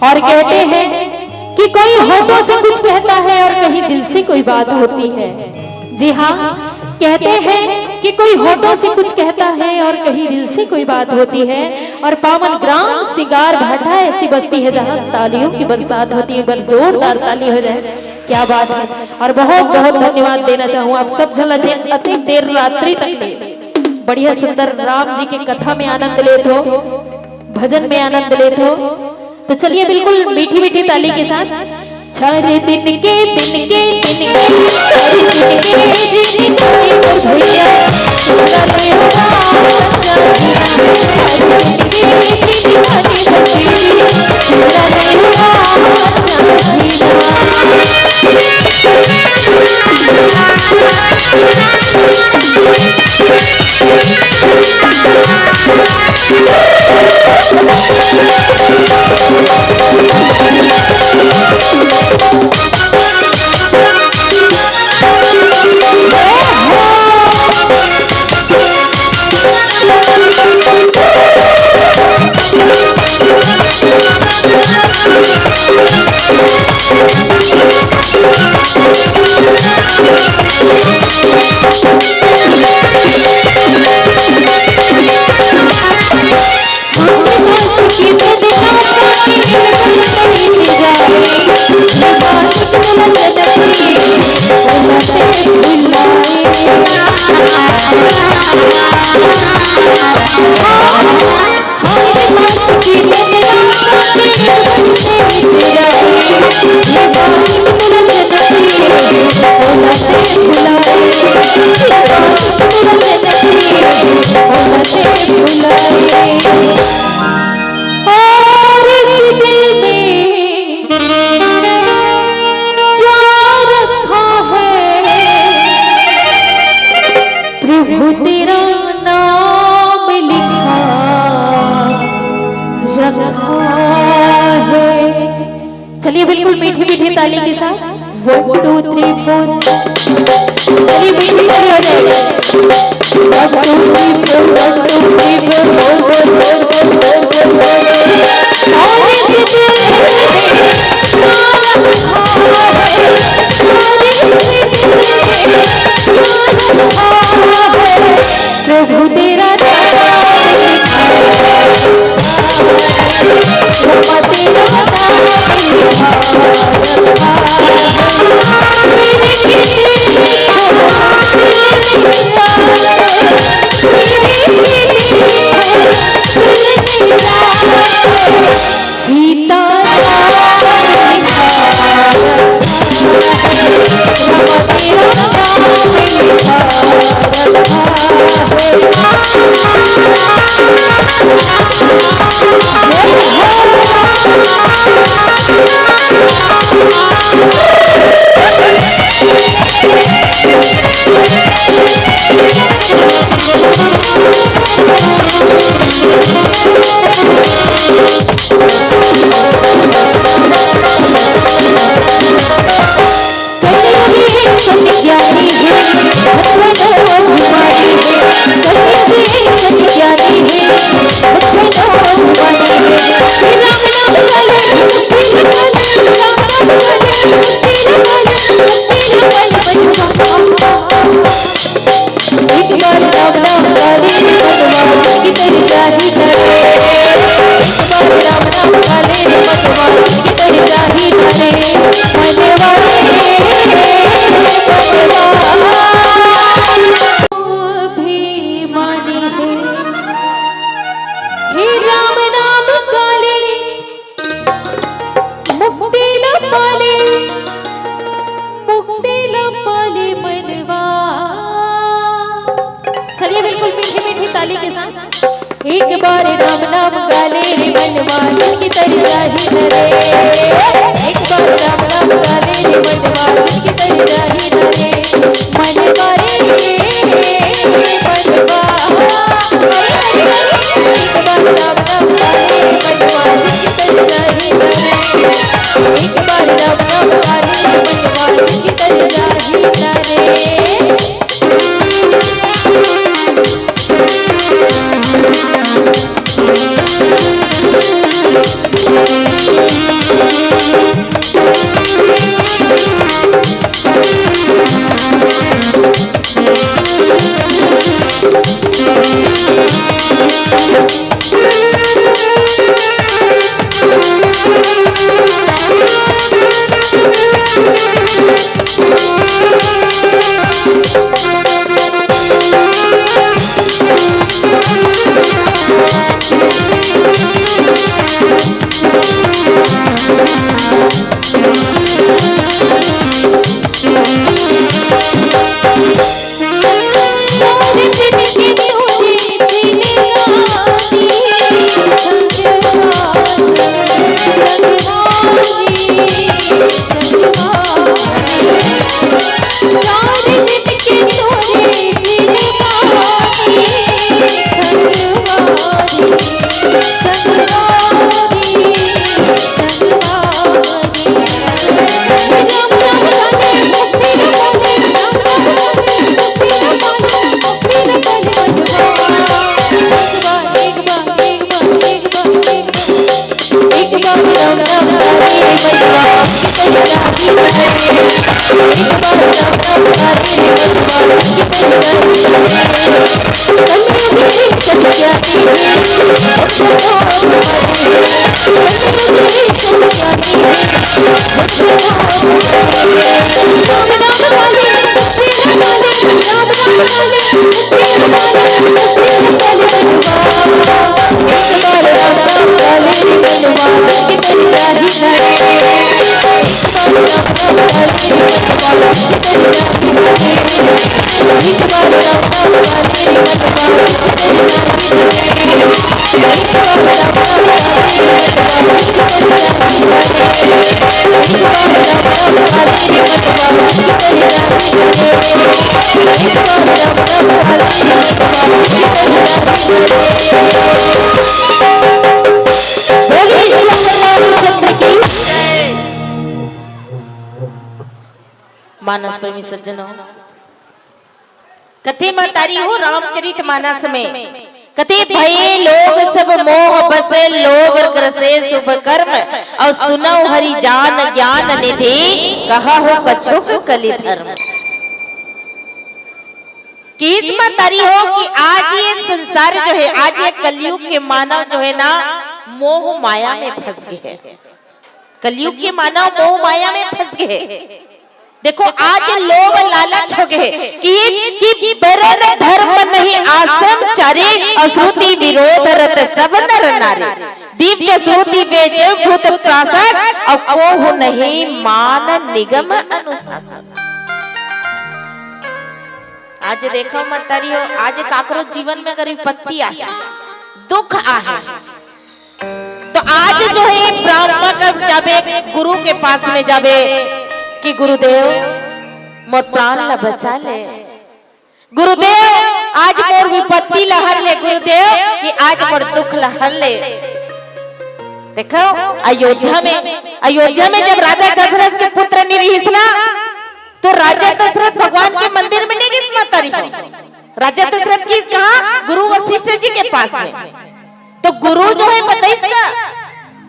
और कहते हैं कि कोई होठों से कुछ कहता है और कहीं दिल से कोई बात होती है। जी हाँ, कहते हैं कि कोई होठों से कुछ कहता है और कहीं दिल से कोई बात होती है। और पावन ग्राम सिंगार भाटा ऐसी बस्ती है जहाँ तालियों की बरसात होती है। एक बार जोरदार ताली हो जाए, क्या बात है। और बहुत बहुत धन्यवाद देना चाहूँ आप सब झन ला जे अति देर रात्रि तक ले बढ़िया सुंदर राम जी के कथा में आनंद लेत हो, भजन में आनंद लेत हो। तो चलिए बिल्कुल मीठी मीठी ताली के साथ। चार दिन के, दिन के, दिन के, चार दिन के, दिन के, भैया। और इस दिल में क्या रखा है, प्रभु तेरा नाम लिखा रखा है। चलिए, बिल्कुल मीठी मीठी ताली के साथ, वन टू थ्री फोर। चलिए, मीठी ताली हो जाएगी। One two three four, one two three four, four four four four four four। और एक प्रभु तेरा नाम लिखा, तेरा नाम लिखा। सीता चलिए, बिल्कुल मीठी मीठी ताली के साथ। एक बार राम नाम गाले रे मनवा, की दरिया ही डरे। एक बार राम नाम गाले रे मनवा, की दरिया ही डरे। मनवा रे मनवा। एक बार राम नाम गाले रे मनवा, की दरिया ही डरे। एक बार राम नाम गाले रे मनवा, की दरिया ही डरे। मानस प्रेमी सज्जनों, कथे महतारी हो रामचरित मानस में, कथे, "भये लोभ सब मोह बसे, लोभ ग्रसे शुभ कर्म, अउ सुनौ हरि जान ज्ञान निधि, कहहु कछुक कलि धर्म।" किस महतारी हो कि आज ये संसार जो है, आज ये कलयुग के मानव जो है ना, मोह माया में फंस गए हैं। कलयुग के मानव मोह माया में फंस गए। देखो, आज लोभ लालच हो गए कि, कि बरन धर्म नहीं आश्रम चारी, अउ श्रुति विरोध रत सब नर नारी। दिव्य श्रुति वेद भूत प्रासाद, अउ कोहु नहीं मान निगम अनुशासन। आज देखो महतारी हो, आज काकरो जीवन में अगर विपत्ति आए, दुख आए, तो आज जो है ब्राह्मण कर जाबे, गुरु के पास में जाबे कि गुरुदेव, मोर प्राण ला बचा ले, गुरुदेव, आज मोर विपत्ति ला हर ले, गुरुदेव, कि आज मोर दुख ला हर ले। देखो, अयोध्या में, अयोध्या में जब राजा दशरथ के पुत्र नइ रिहिस ना, तो राजा दशरथ भगवान के मंदिर में नइ गिस महतारी हो। राजा दशरथ गिस कहाँ? गुरु वशिष्ठ जी के पास में। तो गुरु जो है बताइस का,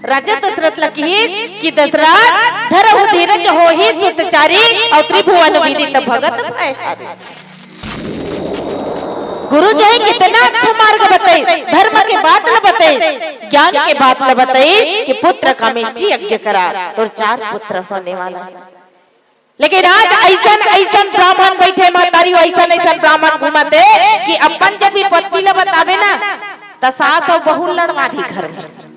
राजा दशरथ ला किहिस कि दशरथ, धरहु धीरज होही सुतचारी, अउ त्रिभुवन विदित भगत भय हारी। गुरु जो है कितना अच्छा मार्ग बताइस, धर्म के बात ला बताइस, ज्ञान के बात ला बताइस कि पुत्र कामेष्ठी यज्ञ करा, तोर चार पुत्र होने वाला है। लेकिन आज अइसन, अइसन ब्राह्मण बइठे महतारी, अइसन, अइसन ब्राह्मण घूमत हे कि अपन जब विपत्ति ल बताबे ना, त सास अउ बहू लड़वा दी घर में।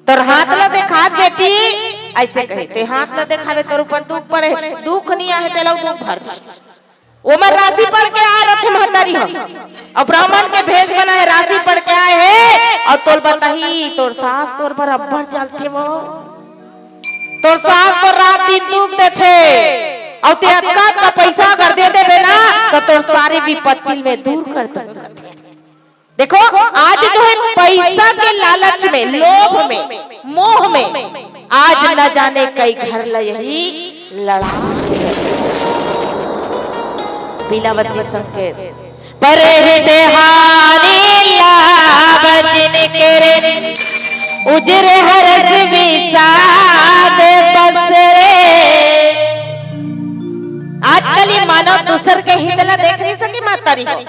तोर हाथ ल देखा बेटी, अइसे कहे, ते हाथ ल देखाबे, तोर ऊपर दुख पड़े, दुख नइ आहे, तेला दुख भर दे। ओमन राशि पढ़ के आए रथे महतारी हो, अउ ब्राह्मण के भेष बनाए राशि पढ़ के आए हे, अउ तोल बताही, तोर सास तोर बर अब्बड़ जलथे वो। तोर सास तोर रात दिन दुख देथे, अउ ते अतका अतका पइसा अगर दे देबे ना, त तोर सारी विपत्ति में दूर कर दूंगा। देखो, आज जो है पइसा के लालच में, लोभ में, मोह में, आज न जाने कई घर ल यही लड़ा। बिलावती संकेत। परे हित हानि लाभ जिन करे, उजरे हरष विषाद बसरे। आजकल ये मानव दूसर के हित ला देख नइ सके महतारी हो।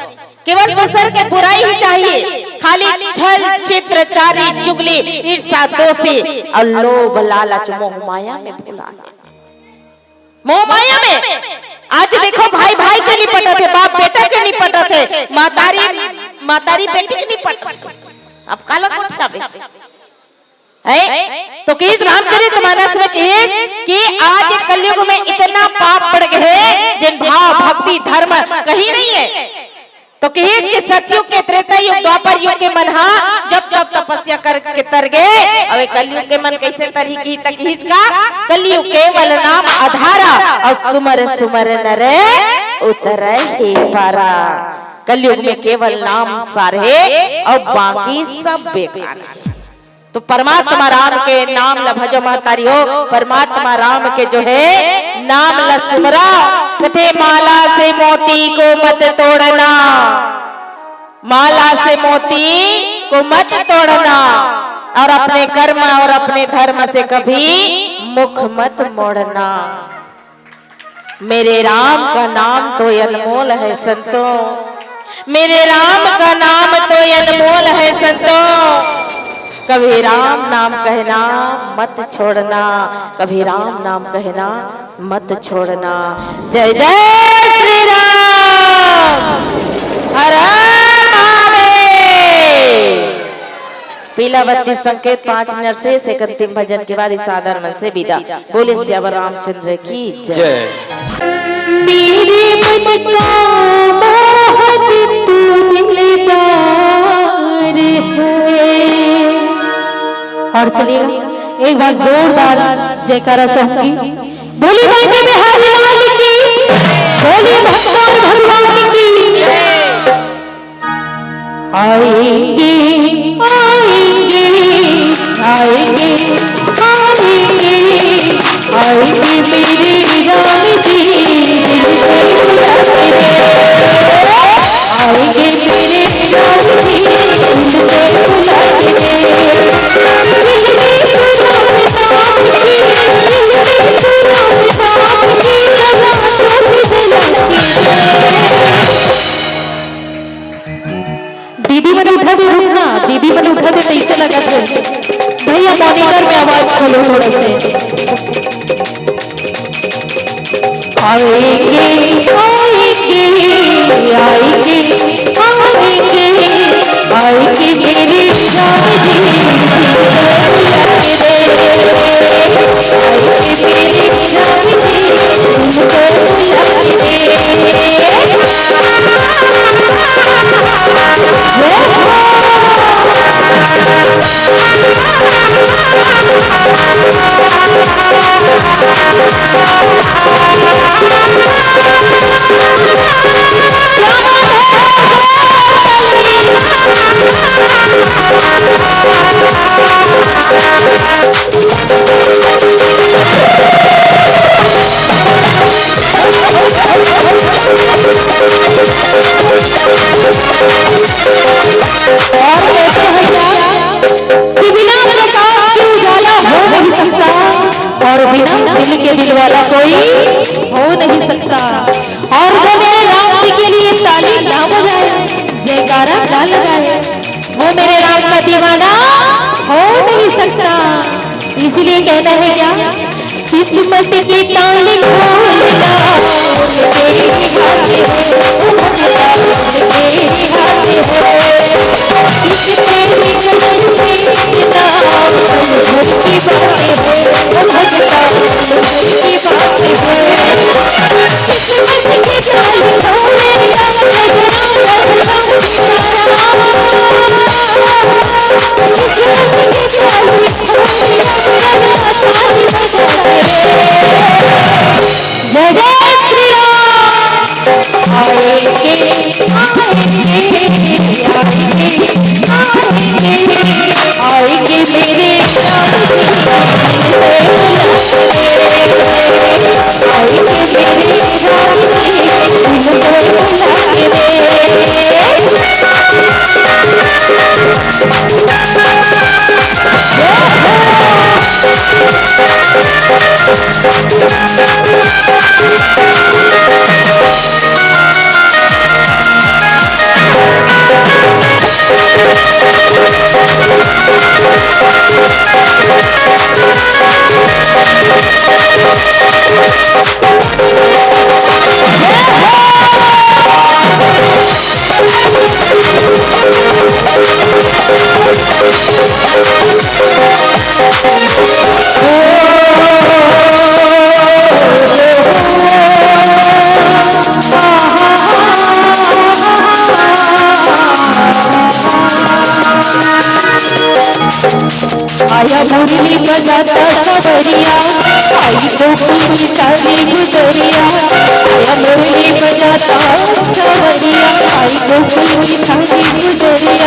केवल दूसर के बुराई ही चाहिए, खाली छल, चित्र, चारी, चुगली, ईर्ष्या, दोषी अउ लोभ, लालच, मोह, माया में भुला हे। मोह माया में आज देखो, भाई भाई के नइ पटत हे, बाप बेटा के नइ पटत हे, महतारी, महतारी बेटी के नइ पटत हे। अब काला कुछ छाबे है। तो किस रामचरित मानस में कहे कि आज कलयुग में इतना पाप बढ़ गए हे, जेन भाव, भक्ति, धर्म कहीं नइ हे। तो किहिस कि सतयुग के, त्रेता युग, द्वापर युग के मन हा जब तब तपस्या करके तर गे, अउ ए कलयुग के मन कइसे तरही किहिस त किहिस का, "कलयुग केवल नाम आधारा, अउ सुमर सुमर नर उतरहि पारा।" कलयुग में केवल नाम सार हे अउ बाकी सब बेकार हे। तो परमात्मा राम के नाम ल भजो महतारी हो, परमात्मा राम के जो है नाम ल सुमरा। कथे माला से मोती को मत तोड़ना, माला से मोती को मत तोड़ना, और अपने कर्म और अपने धर्म से कभी मुख मत मोड़ना। मेरे राम का नाम तो अनमोल है संतों, मेरे राम का नाम तो अनमोल है संतों। कभी राम नाम कहना मत छोड़ना, कभी राम नाम कहना मत छोड़ना। जय जय श्री राम, हर हर महादेव। पीला बत्ती संकेत पाँच मिनट से एक अंतिम भजन के बाद इस सादर मन से विदा। बोले सियावर रामचंद्र की जय। जय। मेरे मन का मोहक तू दिलदार है। और चलिए, एक बार जोरदार जयकारा चाहूंगी। बोली बांके बिहारी लाल की, बोली भगवान भगवान की। आएंगे, आएंगे, आएंगे, आएंगे, आएंगे मेरे राम जी, दिल को लगा के। आएंगे मेरे राम जी, दिल को लगा के। दीदी मन उठा दे, रुकना, दीदी मन उठा दे, कैसे लगत है? भैया, मॉनिटर में आवाज खोलो थोड़ा से। आएंगे, आएंगे, आएंगे, आएंगे, आएंगे मेरे राम जी। और कहते हैं क्या कि बिना प्रकाश के उजाला हो नहीं सकता और बिना दिल के दिलवाला कोई हो नहीं सकता। और जो मेरे राम जी के लिए ताली ना बजाए, जयकारा ना लगाए, वो मेरे राम का दीवाना हो नहीं सकता। इसीलिए कहना है क्या, किस्मत के ताले खोलना उनके ही हाथ है, उनके ही हाथ है। किसी के भी कदम से इतना उलझन की बात है, उलझन की बात है। जय जय श्री राम। आएंगे, आएंगे, आएंगे, आएंगे, आएंगे मेरे आया मुरली बजाता सवरिया, आई गोकुल की सारी गुजरिया। आया मुरली बजाता सवरिया, आई गोकुल की सारी गुजरिया।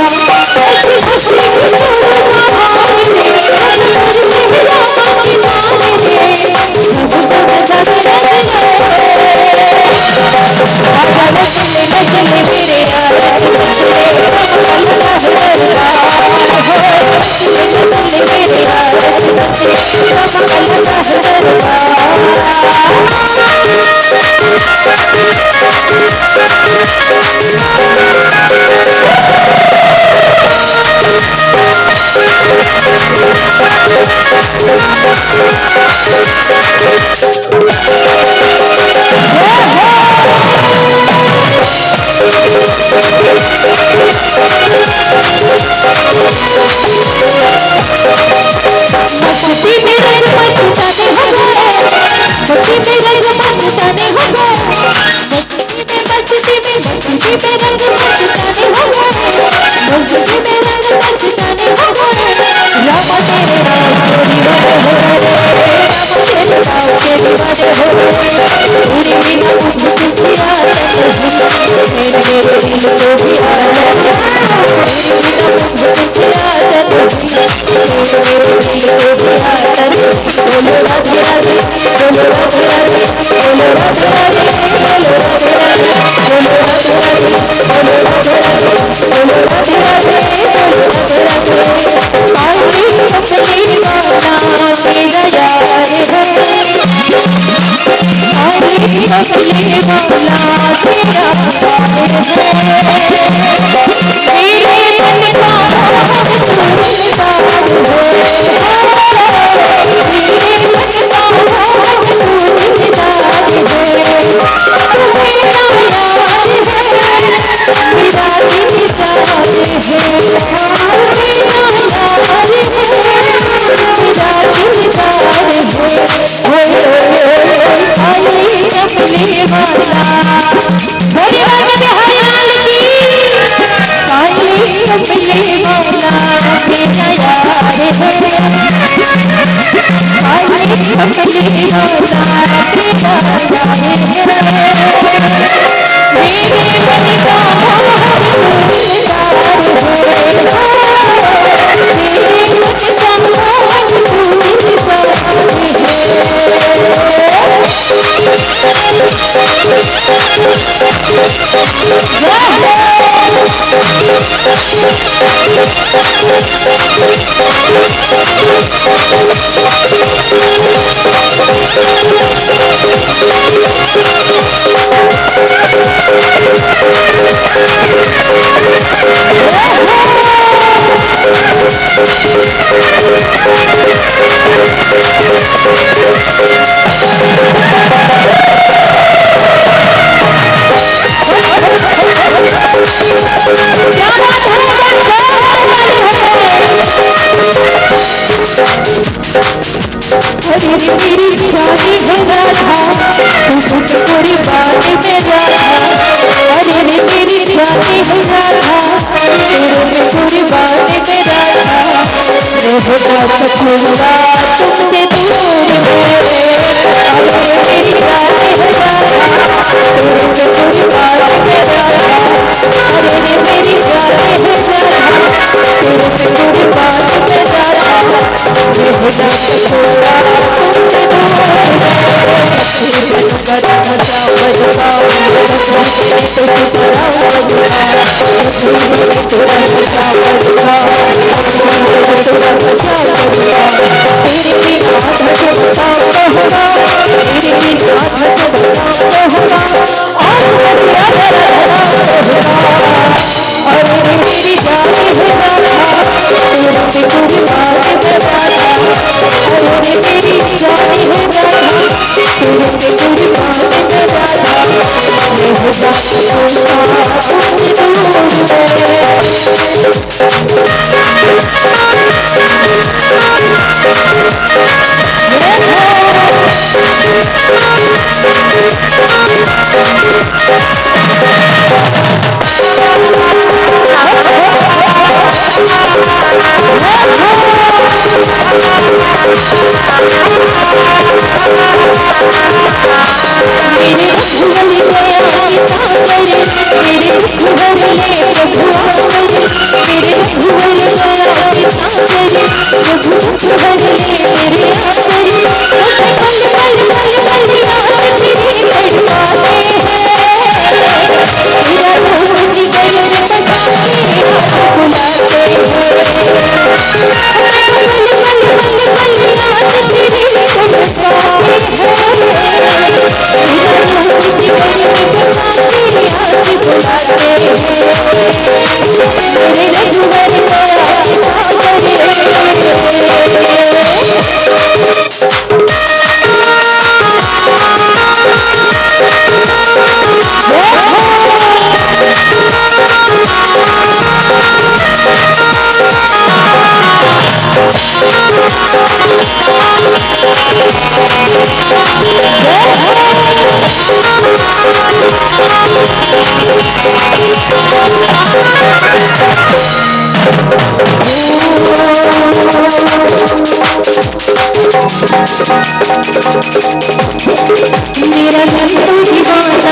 मेरा दिल तो दीवाना हो गया,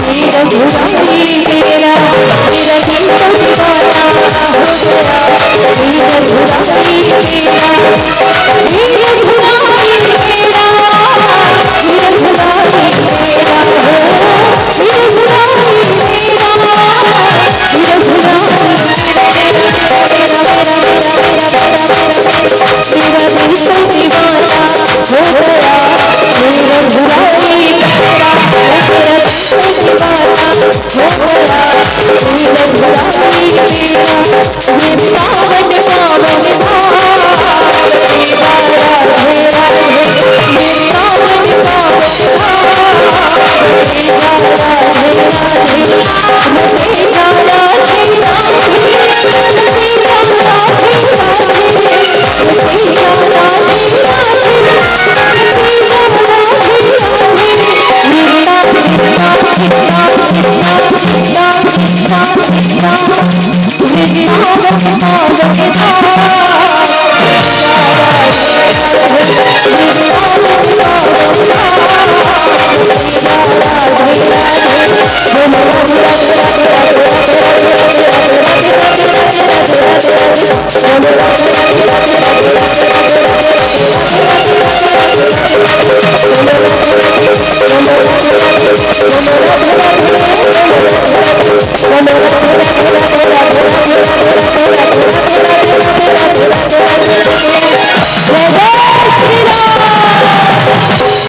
मेरा घुराई तेरा। मेरा दिल तो दीवाना हो गया, मेरा घुराई तेरा। मेरा घुराई तेरा, मेरा घुराई तेरा हो, मेरा घुराई तेरा।